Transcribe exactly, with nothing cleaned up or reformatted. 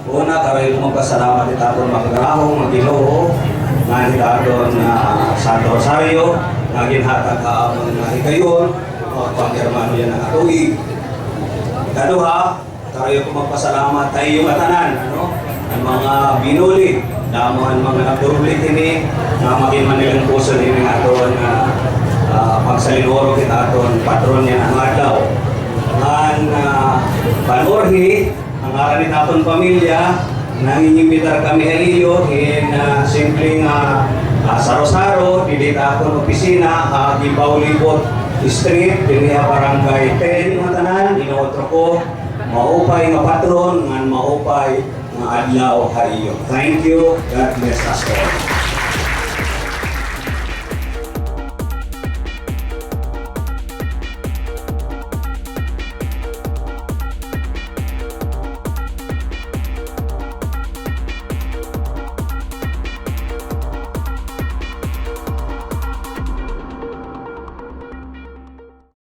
Una, karayo ko magpasalamat hit aton makagahom nga Ginoo, ngan hit aton, ah, Santo Rosario, nga ginhatag ha amon nga higayon, o paghermano yana nga tuig. Ikaduha, karayo ko magpasalamat ha iyo ngatanan, ano, an mga binuli, damo an mga nagdurubli hini, nga magin manilingkuson hini nga aton, ah, ah, pagsalinurog hit aton patron yana nga adlaw. Ngan, ah, panurhi, an ngaran hit aton pamilya, nanginimbitar kami ha iyo hin, ah, simple nga, ah, saro-saro, didi ha akon opisina, ha Guibao Libot Street, dinhi ha Barangay ten, mga tanan, inuutro ko, maupay nga patron, ngan maupay nga adlaw ha iyo. Thank you. God bless us all.